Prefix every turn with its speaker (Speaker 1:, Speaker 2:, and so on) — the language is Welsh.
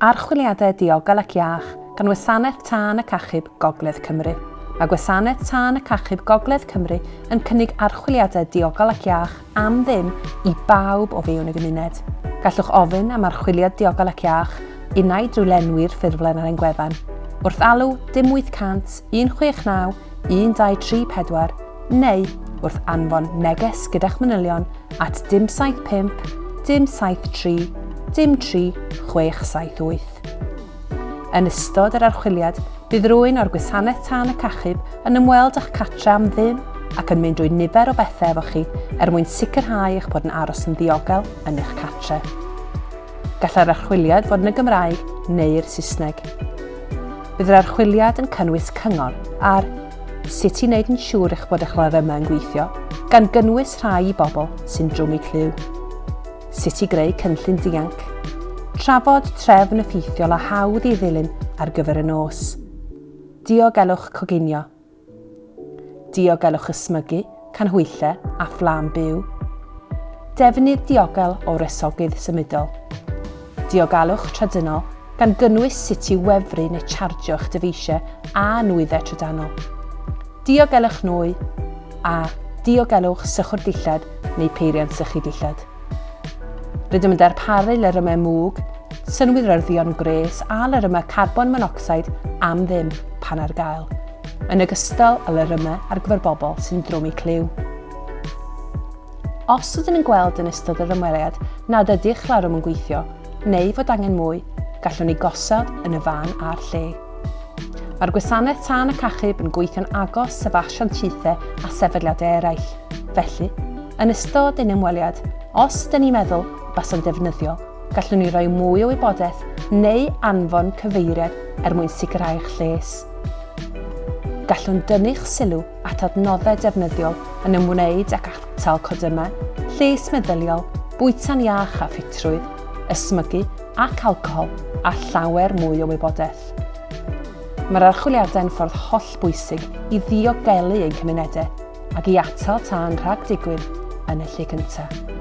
Speaker 1: Archwiliadau diogel ac iach gan Wasanaeth Tân ac Achub Gogledd Cymru. Mae Gwasanaeth Tân ac Achub Gogledd Cymru yn cynnig archwiliadau diogel ac iach am ddim i bawb o fewn y gymuned. Gallwch ofyn am archwiliad diogel ac iach unai drwy lenwi'r ffurflen ar ein gwefan, wrth alw dim 800 169 1234 neu wrth anfon neges gyda'ch manylion at dim 75 dim 73 dim 3 678. Yn ystod yr archwiliad, bydd rhywun o'r Gwasanaeth Tân ac Achub yn ymweld â'ch cartre am ddim ac yn mynd drwy nifer o bethau efo chi er mwyn sicrhau eich bod yn aros yn ddiogel yn eich cartre. Gallai'r archwiliad fod yn y Gymraeg neu'r Saesneg. Bydd yr archwiliad yn cynnwys cyngor ar sut i wneud yn siŵr eich bod eich larymau yn gweithio, gan gynnwys rhai i bobl sy'n drwm eu clyw. Sut i greu cynllun dianc. Trafod trefn effeithiol a hawdd i ddilyn ar gyfer y nos. Diogelwch coginio. Diogelwch ysmygu, canhwyllau a fflam byw. Defnydd diogel o wresogydd symudol. Diogelwch trydanol, gan gynnwys sut i wefru neu chargio eich dyfeisiau a nwyddau trydanol. Diogelwch nwy a diogelwch sychwr dillad neu peiriant sychu dillad. Rydym yn darparu larymau mwg, synwyryddion gwres a larymau carbon monocsid am ddim pan ar gael, yn ogystal â larymau ar gyfer bobl sy'n drwm eu clyw. Os ydyn yn gweld yn ystod yr ymweliad nad ydy'ch larwm yn gweithio, neu fod angen mwy, gallwn ei gosod yn y fan a'r lle. Mae'r Gwasanaeth Tân ac Achub yn gweithio'n agos efo asiantaethau a sefydliadau eraill. Felly, yn ystod ein ymweliad, os ydyn ni'n meddwl y basa'n defnyddiol, gallwn ni roi mwy o wybodaeth neu anfon cyfeiriad er mwyn sicrhau eich lles. Gallwn dynnu'ch sylw at adnoddau defnyddiol yn ymwneud ag atal codymau, lles meddyliol, bwyta'n iach a ffitrwydd, ysmygu ac alcohol, a llawer mwy o wybodaeth. Mae'r archwiliadau'n ffordd hollbwysig i ddiogelu ein cymunedau ac i atal tân rhag digwydd yn y lle cyntaf.